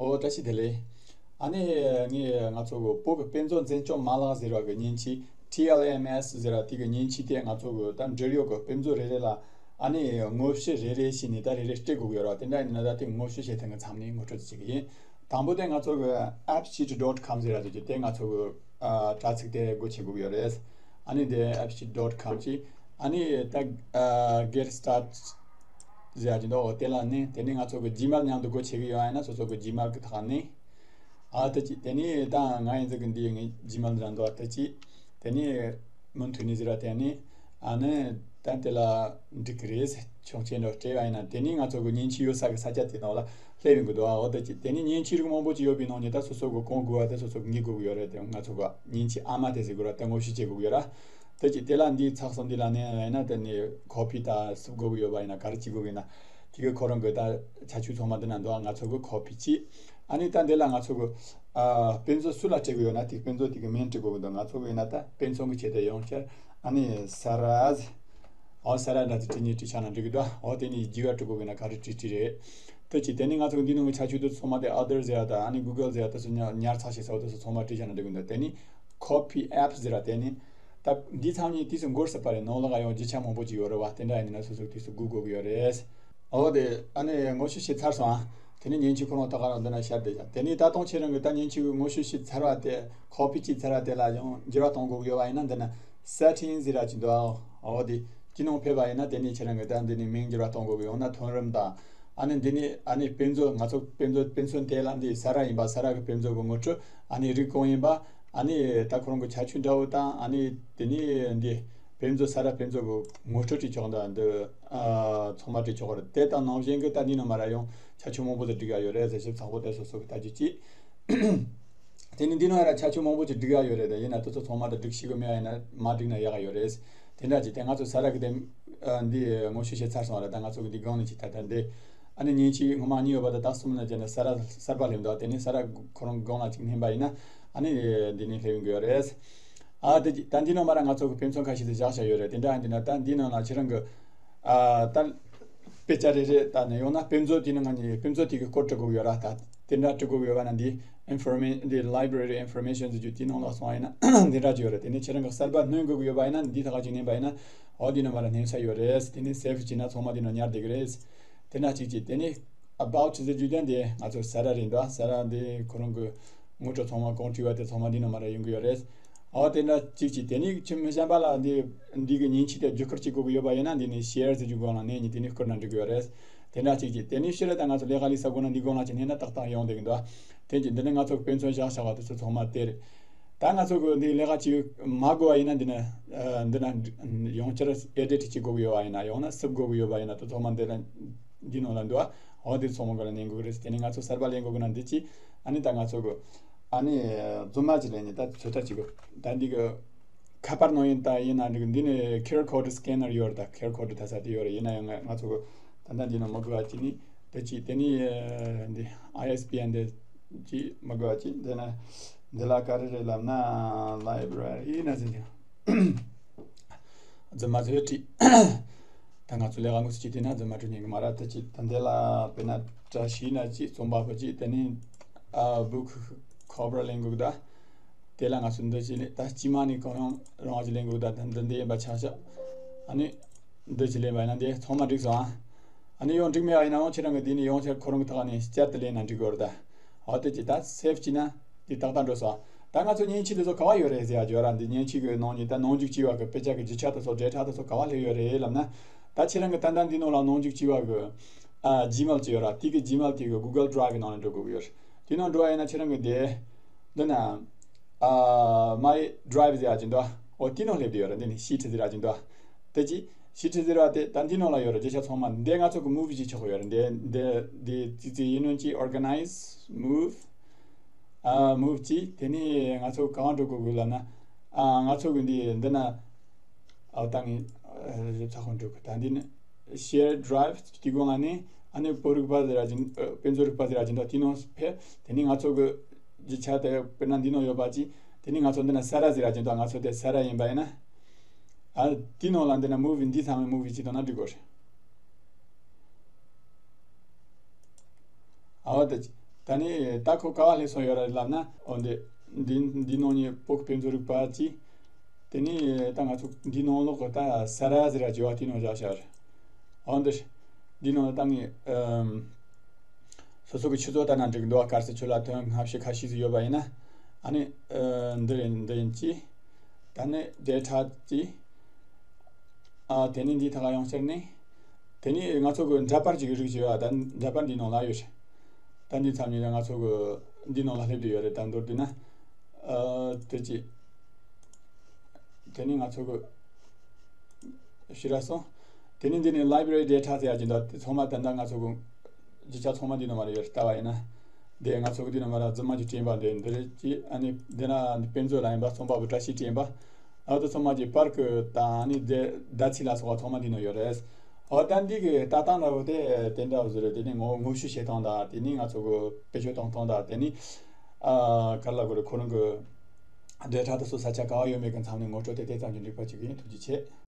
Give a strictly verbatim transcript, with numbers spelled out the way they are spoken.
ཨོ། བཀྲ་ཤིས་བདེ་ལེགས། ཨ་ནི་ངས་ང་ཚོ་གི་བོད་ཀྱི་དཔེ་མཛོད་འཛིན་སྐྱོང་མ་ལག་ཟེར་བ་གི་མཉེན་ཆས། ཊི་ཨེལ་ཨེམ་ཨེས་ཟེར་བ་དེ་གི་མཉེན་ཆས་དེ་ང་ཚོ་གི་ད་འབྲེལ་ཡོད་ཀྱི་དཔེ་མཛོད་རེ་རེ་ལ་ཨ་ནི་དངོས་བཤུས་རེ་རེ་བྱས་ནས་ད་རེ་རེ་སྤྲད་དགོས་ཀྱི་ཡོད་རེད་བ། དེ་འདྲ་ཡིན་ན་ད་དེ་དངོས་བཤུས་བྱེད་ཐེངས་གི་མཚམས་ནས་ངོ་སྤྲོད་བྱེད་ཀྱི་ཡིན། དང་པོ་དེ་ང་ཚོ་གི་ཨེབ་ཤིཊ་ཌོཊ་ཀོམ་ཟེར་བ་དེ་གི་དེ་ང་ཚོ་གི་ཨ་དྲ་ཚིགས་དེ་སྒོ་ཕྱེ་དགོས་ཀྱི་ཡོད་རེད། ཨ་ནི་དེ་ཨེབ་ཤིཊ་ཌོཊ་ཀོམ་གྱིས། ཨ་ནི་ད་ཨ་གེཊ་སི་ཊཱར་ཊི་ཟེར་ཡ་ཅིག་འདུག་འོ་དེ་ལ་ནི་དེ་ནི་ང་ཚོ་གི་ཇི་མེལ་མཉམ་དུ་སྒོ་ཕྱེ་གི་ཡོད་ཡིན་ན་སོ་སོ་གི་ཇི་མེལ་གི་ཐོག་ནས། ཨ་དེ་ཅི་དེ་ནི་ད་ང་ཡིན་ཟིག་གི་འདི་ངའི་ཇི་མེལ་འདྲ་འདུག་དེ་ཅི་དེ་ནི་མུ་མཐུད་ནས་ཟེར་བ་དེ་ནི་ཨ་ནི་ད་དེ་ལ་འགྲིག་གི་རེད། ཆོག་མཆན་འདྲ་སྤྲད་པ་ཡིན་ན་དེ་ནི་ང་ཚོ་གི་མཉེན་ཆས་ཡོད་ས་གི་ས་ཆ་དེ་ནང་ལ་སླེབས་ཡོང་གི་འདུག་འོ་དེ་ཅི་དེ་ནི་མཉེན་ཆས་རིགས་མང་པོ་ཅིག་ཡོད་པའི་ནང་ནས་ད་སོ་སོ་གི་གང་དགོས་པ་དེ་སོ་སོ་གི་ངེས་དགོས་གི་ཡོད་རེད། དེ་ང་ཚོ་གི་མཉེན་ཆས་ཨ་མ་དེ་ཟེར་དགོས་ར་དེ་དངོས་བཤུས་བྱེད་དགོས་གི་ཡོད་ར། དེ་ཅི་དེ་ལ་འདི་ཚགས་སོང་འདི་ལ་ནས་ཡིན་ན་དེ་ནས་ཁོ་པི་དང་སུབ་དགོས་ཀྱི་ཡོད་པ་ཡིན་ན་ག་རེ་བྱེད་དགོས་ཀྱི་ཡིན་ན། དེ་གི་ཁོ་རང་གི་ད་ཁྱད་ཆོས་ཚང་མ་འདི་ན་འདུག་ང་ཚོ་གི་ཁོ་པི་བྱས། ཨ་ནི་ད་འདི་ལ་ང་ཚོ་གི་ཨ་དཔེ་མཛོད་སུ་ལ་སྤྲད་གི་ཡོད་ན་དེ་དཔེ་མཛོད་དེ་གི་མིང་བྲི་དགོས་ཀྱི་འདུག་ང་ཚོ་གི་ཡིན་ན་ད་དཔེ་མཚོན་གི་ཆེད་དུ་ཡོང་ཕྱིར་ཨ་ནི་ས་ར་ཨོ་ས་ར་འདྲ་དེ་བྲིས་ནས་བྲིས་བཞག་ན་འགྲིག་གི་འདུག་འོ་དེ་ནས་རྒྱུ་བ་བྲི་དགོས་ཀྱི་ན་ག་རེ་བྲིས་བྲིས་རེད། དེ་ཅི་དེ་ནི་ང་ཚོ་གི་འདི་ནང་གི་ཁྱད་ཆོས་དེ་ཚང་མ་དེ་ཨ་དར་ཟེར་ཡ་ད་ཨ་ནི་གུ་གལ་ཟེར་ཡ་ད་སུ་ཉར་ཉར་ཚགས་བྱེད་ས་བོ་དེ་ཚོ་ཚང་མ་བྲིས་བཞག་ན་འགྲིག་གི་འདུག་དེ་ནི་ཁོ་པི་ཨེབ་ཟེར་བ་དེ་ནི། ད་འདི་ཚང་མ་དུས་སུ་འགོར་སྲིད་པ་རེད། ནང་ལོགས་ཡང་རྒྱུ་ཆ་མང་པོ་ཅིག་ཡོད་རེད་བ། དེ་འདྲ་ཡིན་ན་སོ་སོ་དུས་སུ་སྒུག་དགོས་ཀྱི་ཡོད་རེད། འོ་དེ་ཨ་ནི་ངོ་ཤེས་བྱས་ཚར་སོང་ཨ། དེ་ནི་མཉེན་ཆས་ཁོ་རང་ད་ག་རང་འདི་ན་ཤར་བསྡད་ཀྱང་དེ་ནི་ད་དུང་ཁྱེད་རང་གི་ད་མཉེན་ཆས་ངོ་ཤེས་བྱས་ཚར་བ་དེ་ཁོ་པི་བྱས་ཚར་བ་དེ་ལ་ཡང་འགྱུར་བ་གཏོང་དགོས་ཀྱི་ཡོད་བ་ཡིན་ན་འདི་ན་སེ་ཊིང་ཟེར་བ་ཅིག་འདུག་ཨ། འོ་དེ་དེ་ནང་ཕེབས་པ་ཡིན་ན་དེ་ནི་ཁྱེད་རང་གི་ད་འདི་ནི་མིང་འགྱུར་བ་གཏོང་དགོས་ཀྱི་ཡོད་ན་ཐོན་རིམ་དང་། ཨ་ནི་འདི་ནི་ཨ་ནི་དཔེ་མཛོད་ང་ཚོ་དཔེ་མཛོད་དཔེ་མཚོན་དེ་ལ་འདི་ས་ར་ཡིན་པ་ས་ར་གི་དཔེ་མཛོད་གི་ངོ་སྤྲོད། ཨ་ནི་རིགས་གང་ཡིན་པ། ཨ་ནི་ད་ཁོ་རང་གི་ཁྱད་ཆོས་འདྲ་བོ་དང་ཨ་ནི་དེ་ནི་འདི་དཔེ་མཛོད་ས་ར་དཔེ་མཛོད་གི་ངོ་སྤྲོད་བྲིས་ཆོག་འདི་འདི་ཨ་ཚང་མ་བྲིས་ཆོག་རེད། དེ་དང་ནང་བཞིན་གི་ད་འདི་ནང་མ་ར་ཡང་ཁྱད་ཆོས་མང་པོ་དེ་བྲིས་ག་ཡོད་རེད་ཟེར་ཞིབ་ཚགས་པོ་དེ་སོ་སོ་གི་ལྟ་རྒྱུ་ཅིག་དེ་ནི་འདི་ནང་ཡ་ར་ཁྱད་ཆོས་མང་པོ་ཅིག་བསྒྲིགས་ཡ་ཡོད་རེད། དེ་ཡིན་ན་དེ་ཚོ་ཚང་མ་དེ་སྒྲིག་ཤེས་གི་མེད་ཡ་ཡིན་ན་མ་བསྒྲིགས་ན་ཡག་ག་ཡོད་རེད། དེ་འདྲ་ཅིག་དེ་ང་ཚོ་ས་ར་གི་དེ་ཨ་འདི་ངོ་ཤེས་བྱས་ཚར་སོང་བ་རེད། ད་ང་ཚོ་གི་འདི་སྒང་ནས་ཅིག་ད་ལྟ་འདི་ཨ་ནི་མཉེན་ཆས་སྔོན་མ་གཉིས་ཡོད་པ་དེ་ད་གསུམ་ལ་བརྒྱབ་ནས་ས་ར་གསར་པ་སླེབས་འདུག་དེ་ནི་ས་ར་ཁོ་རང་སྒང་ལ་ཅིག་སྣོན་པ་ཡིན་ན་ཨ་ནི་འདི་ནས་སླེབས་ཡོང་གི་ཡོད་རེད། ཨ་དེ་ཅིག་ད་འདི་ནང་མ་ར་ང་ཚོ་གི་དཔེ་མཚོན་ཁ་ཤས་དེ་བཞག་བཞག་ཡོད་རེད། དེ་འདྲ་ཡིན་དུས་ན་ད་འདི་ནང་ལ་ཁྱེད་རང་གི་ཨ་ད་དཔེ་ཆ་རེ་རེ་ད་ནས་ཡོང་ན་དཔེ་མཛོད་དེ་ནི་ང་གཉིས་དཔེ་མཛོད་དེ་གི་སྐོར་འབྲི་དགོས་ཡོད་ར། ད་དེ་འདྲ་འབྲི་དགོས་ཡོད་པ་ན་འདི་ཨིན་ཕོར་མེ་འདི་ལའི་བྷ་རེ་རི་ཨིན་ཕོར་མེ་ཤན་ཟེར་རྒྱུ་དེ་ནང་ལ་སོང་བ་ཡིན་ན་འདི་འདྲ་ཅིག་ཡོད་རེད། དེ་ནས་ཁྱེད་རང་གི་གསར་པ་སྣོན་དགོས་ཀྱི་ཡོད་པ་ཡིན་ན་འདི་ཐག་ཅིག་མནན་པ་ཡིན་ན་འོ་འདི་ནང་མ་ར་སྣོན་ས་ཡོད་རེད། དེ་ནས་སེབ་བྱས་ན་ཚང་མ་འདི་ནང་ཉར་བསྡད་ཀྱི་རེད། དེ་འདྲ་གཅིག་གཅིག་དེ་ནས་ཨ་བའུ་ཊི་ཟེར་རྒྱུ་དེ་འདི་ང་ཚོ་ས་ར་རེད་འདུག་ས་ར་འདི་ཁོ་རང་གི་ངོ་སྤྲོད་ཚང་མ་གང་བྲིས་པ་དེ་ཚང་མ་འདི་ནང་མ་ར་ཡོང་གི་ཡོད་རེད། ཨོ་དེ་འདྲ་གཅིག་གཅིག་དེ་ནས་ཁྱིམ་མི་གཞན་པ་ལ་འདི་འདི་གི་མཉེན་ཆས་དེ་བརྒྱུད་བསྐུར་བྱེད་དགོས་ཀྱི་ཡོད་པ་ཡིན་ན་འདི་ནས་ཤེར་ཟེར་རྒྱུ་སྒང་ལ་ནས་ནི་དེ་ནས་བསྐུར་ན་འགྲིག་གི་ཡོད་རེད། དེ་འདྲ་གཅིག་གཅིག་དེ་ནས་ཕྱི་ར་ད་ང་ཚོ་ལས་ཀ་ལས་ས་དགོས་ན་འདི་སྒང་ལ་ཅིག་སྣོན་ན་ཏག་ཏག་ཡོང་བསྡད་ཀྱི་འདུག་དེ་གཅིག་འདི་ནས་ང་ཚོ་དཔེ་མཚོན་བཞག་བཞག་པ་དེ་ཚོ་ཚང་མ་དེ་རེད། ད་ང་ཚོ་གི་འདི་ལས་ཀ་བྱེད་མ་དགོས་པ་ཡིན་ན་འདི་ན་ཨ་འདི་ན་ཡང་བསྐྱར་ཨེ་ཌིཊ་བྱེད་དགོས་ཀྱི་ཡོད་པ་ཡིན་ན་ཡང་ན་སུབ་དགོས་ཀྱི་ཡོད་པ་ཡིན་ན་དེ་ཚང་མ་འདི་ལ་འདི་ནང་ལ་འདུག་ཨ་འོ་དེ་ཚང་མ་ག་ལ་ཉན་དགོས་ཀྱི་རེད། དེ་ནས་ང་ཚོ་གསར་པ་ལེན་དགོས་ཀྱི་ན་འདི་ཅི་ཨ་ནི་ད་ང་ཚོ་གི་ཨ་ནི་རྫུན་མ་ཅིག་ལེན་ནས་ད་ཚོད་ལྟ་བྱེད་དགོས། ད་འདི་གི་ཁ་པར་ནང་ཡིན་ད་ཡིན་ན་འདི་གི་འདི་ནས་ཁིའུ་ཨར་ཀོ་ཌི་སི་ཀེ་ནར་ཡོད་རེད། ད་ཁིའུ་ཨར་ཀོ་ཌི་ད་ས་དེ་ཡོད་རེད། ཡིན་ན་ཡང་ང་ང་ཚོ་གི་ད་ལྟ་འདི་ནང་མ་དགོས་པ་ཅི་ནི་དེ་ཅི་དེ་ནི་འདི་ཨའི་ཨེས་པི་ཨེན་དེ་ཅི་མ་དགོས་པ་ཅི་འདི་ན་འདི་ལ་ག་རེ་རེད་ལབ་ན་ལའི་བྷ་རེ་རི་ན་ཟིན་ཀྱང་རྫུན་མ་ཚོས་བྲིས། ད་ང་ཚོ་ལས་ཀ་དངོས་སུ་བྱེད་དུས་ན་རྫུན་མ་བྲིས་ཉན་གི་མ་རེད། ད་ཅི་ད་འདི་ལ་དཔེར་ན་བཀྲ་ཤིས་ན་ཅི་རྩོམ་པ་པོ་ཅི་དེ་ནི་ཨ་བུག་ཁོ་བར་ལེན་དགོས་གི་ད། དེ་ལ་ང་ཚོ་འདི་ཅི་ལེ་ད་སྐྱེས་མ་ནི་གང་ཡང་རང་ཅི་ལེན་དགོས་ད། འདི་འདི་ཡིན་པ་ཆགས་ཆགས། ཨ་ནི་འདི་ཅི་ལེན་པ་ཡིན་ན་འདི་ཚང་མ་འགྲིག་སོང་ཨ། ཨ་ནི་ཡང་འགྲིག་མེད་པ་ཡིན་ན་ཡང་ཁྱེད་རང་གི་དེ་ནི་ཡང་ཁྱེད་ཁོ་རང་གི་ཐོག་ནས་བསྐྱར་དུ་ལེན་ན་འགྲིག་གི་རེད་ད། འོ་དེ་ཅི་ད་སེབ་བྱས་ན་འདི་ཏག་ཏག་འགྲོ་སོང་ཨ། ད་ང་ཚོ་མཉེན་ཆས་དེ་ཚོ་ག་བ་ཡོད་རེད་ཟེར་ཡ་བརྗོད་ར། འདི་མཉེན་ཆས་གི་ནང་ནས་ད་ནང་འཇུག་བྱས་པ་གི་དཔེ་ཆ་གི་རྒྱུ་ཆ་དེ་ཚོ་འབྲེལ་ཐག་དེ་ཚོ་ག་བ་སླེབས་ཡོད་རེད་ལབ་ན། ད་ཁྱེད་རང་གི་ད་ལྟ་འདི་ནང་ལ་ནང་འཇུག་བྱས་པ་གི་ཨ་ཇི་མེལ་ཅིག་ཡོད་ར། དེ་གི་ཇི་མེལ་དེ་གི་གུ་གལ་ཌི་རའེབ་གི་ནང་ལ་འགྲོ་དགོས་ཀྱི་ཡོད་རེད། དེ་ནང་འགྲོ་བ་ཡིན་ན་ཁྱེད་རང་གི་དེ་འདི་ན་ཨ་མའི་ཌི་རའེབ་ཟེར་ཡ་ཅིག་འདུག་འོ་དེ་ནང་སླེབས་བསྡད་ཡོད་རེད། འདི་ནི་ཤི་ཊི་ཟེར་ཡ་ཅིག་འདུག་དེ་ཅི་ཤི་ཊི་ཟེར་བ་དེ་ད་འདི་ནང་ལ་ཡོད་རེད། རྒྱུ་ཆ་ཚང་མ་འདི་ང་ཚོ་གི་མུ་བི་ཅིག་ཆགས་ཡོད་རེད། འདི་འདི་འདི་ཙི་ཙི་ཡིན་ནོ་ཅི་ཨོར་ག་ནའི་ཛི་མུ་བི་ཨ་མུ་བི་ཅི་དེ་ནི་ང་ཚོ་གང་འགྲོ་དགོས་དགོས་ལབ་ན་ཨ་ང་ཚོ་གི་འདི་འདི་ན་ཨ་ད་ངས་ཨ་ཚ་ཁོང་འགྲོ་གི་ད་འདི་ནི་ཤེར་ཌི་རའེབ་དེ་གོ་ང་ནི་ཨ་ནི་བོད་རིག་པ་ཟེར་ཡ་ཅིག་ཨ་དཔེ་མཛོད་རིག་པ་ཟེར་ཡ་ཅིག་འདུག་དེ་ནང་ཕེབས། དེ་ནི་ང་ཚོ་གི་རྒྱུ་ཆ་དེ་དཔེར་ན་འདི་ནང་ཡོད་པ་ཅིག་དེ་ནི་ང་ཚོ་འདི་ན་ས་ར་ཟེར་ཡ་ཅིག་འདུག་ང་ཚོ་དེ་ས་ར་ཡིན་པ་ཡིན་ན་ཨ་དེ་ནང་ལ་འདི་ན་མུ་བི་འདི་ཚང་མའི་མུ་བི་ཅིག་འདུག་ན་འགྲིག་གོ་རེད། ཨ་བ་དེ་ཅི། ད་ནི་ད་ཁོ་ག་བ་སླེབས་སོང་ཡོད་ར་ལབ་ན། འོ་འདི་འདི་འདི་ནང་ནས་བོད་ཀྱི་དཔེ་མཛོད་རིག་པ་ཅིག་དེ་ནས་ད་ང་ཚོ་འདི་ནང་ལོགས་ཀྱི་ད་ས་ར་ཟེར་ར་བརྗོད་པ་དེ་ནང་བཞག་བཞག་རེད། འོ་འདི་འདི་ནང་ད་ངས་ཨམ། སོ་སོ་གི་ཆུ་ཚོད་ལྟ་ན་འགྲིག་འདུག་དཀར་སེར་ཆུ་ལ་དོན་སྔ་ཕྱི་ཁ་ཤས་ཟིག་ཡོད་པ་ཡིན་ན། ཨ་ནི་ཨ། འདི་རེད། འདི་ཡིན་གྱི། ད་ནི་ཌེ་ཊ་ཅིག་ཨ། དེ་ནི་འདི་ཐག་ཡོང་ཕྱིར་ནི། དེ་ནི་ང་ཚོ་གི་འདྲ་པར་ཅིག་རིགས་ཅིག་ཡོད། ད་འདྲ་པར་འདི་ནང་ལ་ཡོད་རེད། ད་འདི་མཚམས་ནས་ང་ཚོ་གི་འདི་ནང་ལ་སླེབས་བསྡད་ཡོད་རེད། ད་མདོར་བསྡུས་ན། ཨ། དེ་ཅི། དེ་ནི་ང་ཚོ་གི་ཕྱི་ར་སོང་། དེ་ནི་འདི་ནི་ལའི་བྷི་རེ་རི་ཌེ་ཊ་ཟེར་ཡ་ཅིག་འདུག་དེ་ཚང་མ་ད་ལྟ་ང་ཚོ་གི་རྒྱུ་ཆ་ཚང་མ་འདི་ནང་མ་རེད་ཡོད་རེད། ལྟ་བ་ཡིན་ན། དེ་ང་ཚོ་གི་འདི་ནང་མ་ར་རྫུན་མ་ཅིག་བྲིས་པ་འདི་འདི་རེད་ཅི། ཨ་ནི་འདི་ན་འདི་དཔེ་མཛོད་ལ་ཡིན་པ། རྩོམ་པ་པོ་བཀྲ་ཤིས་བྲིས་པ། ཨ། དེ་ཚང་མ་ཅིག་པར་གི་ད་ཨ་ནི་དེ་ཟླ་ཚིགས་ལ་སོགས་པ་ཚང་མ་འདི་ནང་ཡོད་རེད། འོ་ད་འདི་གི་ལྟ་སྟངས་འདྲ་བོ་དེ་དེ་འདྲ་བོ་ཟེར་རེད། དེ་ནི་ངོ་ངོ་བཤུས་བྱེད་སྟངས་དང་། དེ་ནི་ང་ཚོ་གི་བེད་སྤྱོད་གཏོང་སྟངས་དང་། དེ་ནི་ཨ། ག་རེ་ལབ་དགོས་རེད། ཁོ་རང་གི་ཌེ་ཊ་དེ་ཚོ་ས་ཆ་ག་བ་ཡོད་མེད་ཀྱི་མཚམས་ནས་ངོ་སྤྲོད་དེ་དེ་ཙམ་གྱིས་འགྲིག་པ་ཅིག་ཡིན། ཐུགས་རྗེ་ཆེ།